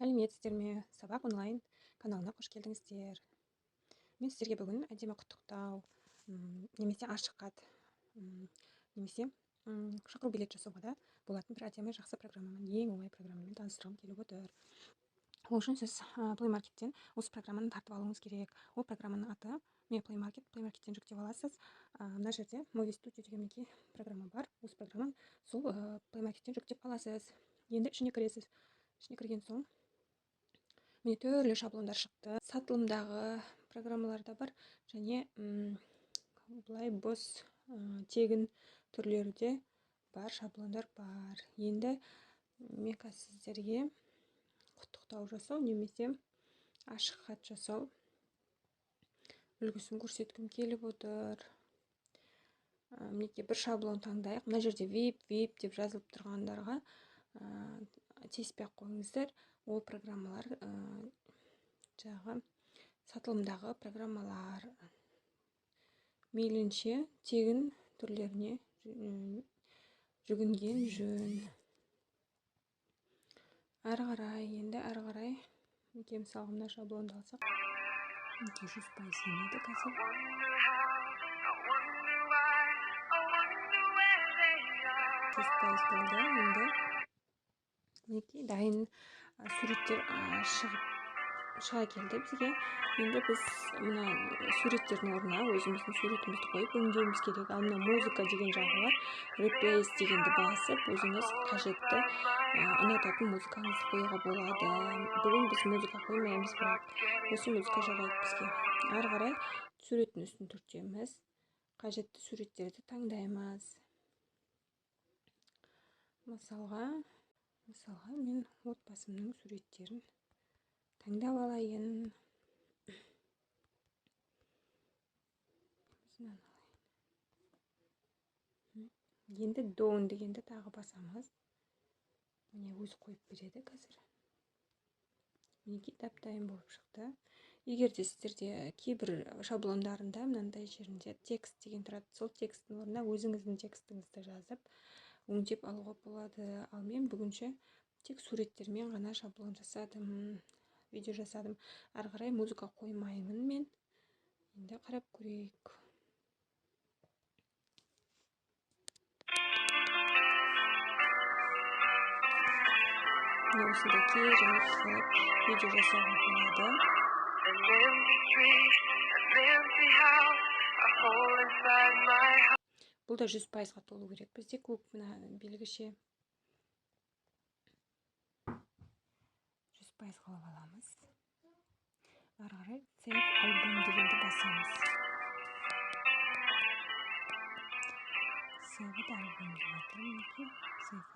Сәлеметсіздер ме? Сабақ онлайн каналына қош келдіңіздер. Мен сіздерге бүгін әдемі құттықтау, немесе ашық хат, немесе шақыру билет жасауға да болатын бір әдемі жақсы программамен, ең оңай программамен таныстырғым келіп отыр. Ол үшін сіз Play Market'тен осы программаны тартып алуыңыз керек. Ол программаның аты міне Play Market, Play Market'тен жүктеп аласыз. Мына жерде Movie Studio деген мінекей программа бар. Осы программаны сол Play Market'тен жүктеп аласыз. Енді ішіне кіресіз. Ішіне кірген соң міне түрлі шаблондар шықты. Сатылымдағы программалар да бар және былай бос, тегін түрлері де бар, шаблондар бар. Енді мен қазір сіздерге құттықтау жасау немесе ашық хат жасау үлгісін көрсеткім келіп отыр. Мінекей бір шаблон таңдайық. Мына жерде VIP, VIP деп жазылып тұрғандарға тиіспей ақ қойыңыздар. Ол программалар, жаңағы сатылымдағы программалар мейлінше тегін түрлеріне жүгінген жөн. Әрі қарай, енді әрі қарай, мінекей мысалға мына шаблонды алсақ, мінекей 100% енеді қазір. 100% болды. Енді мінекей дайын суреттер шыға келді бізге. Енді біз мына суреттердің орнына өзіміздің суретімізді қойып өңдеуіміз керек. Ал мына музыка деген жағы бар, replace дегенді басып өзіңіз қажетті, ұнататын музыкаңызды қоюға болады. Бүгін біз музыка қоймаймыз, бірақ осы музыка жарайды бізге. Әрі қарай суреттің үстін түртеміз, қажетті суреттерді таңдаймыз. Мысалға мен отбасымның суреттерін таңдап алайын. Енді done дегенді тағы басамыз. Міне өзі қойып береді қазір. Мінекей дап-дайын болып шықты. Егер де сіздерде кейбір шаблондарында мынандай жерінде текст деген тұрады, сол тексттің орнына өзіңіздің текстіңізді жазып өңдеп алуға болады. Ал мен бүгінше тек суреттермен ғана шаблон жасадым, видео жасадым. Әрі қарай музыка қоймаймын мен. Енді қарап көрейік. Міне осындай керемет қылып видео жасауға болады. Бұл да 100%-ға толу керек. Бізде көк мына белгіше 100% қылып аламыз. Ары қарай Save Album дегенді басамыз. Save Album деп жатыр мінекей. Save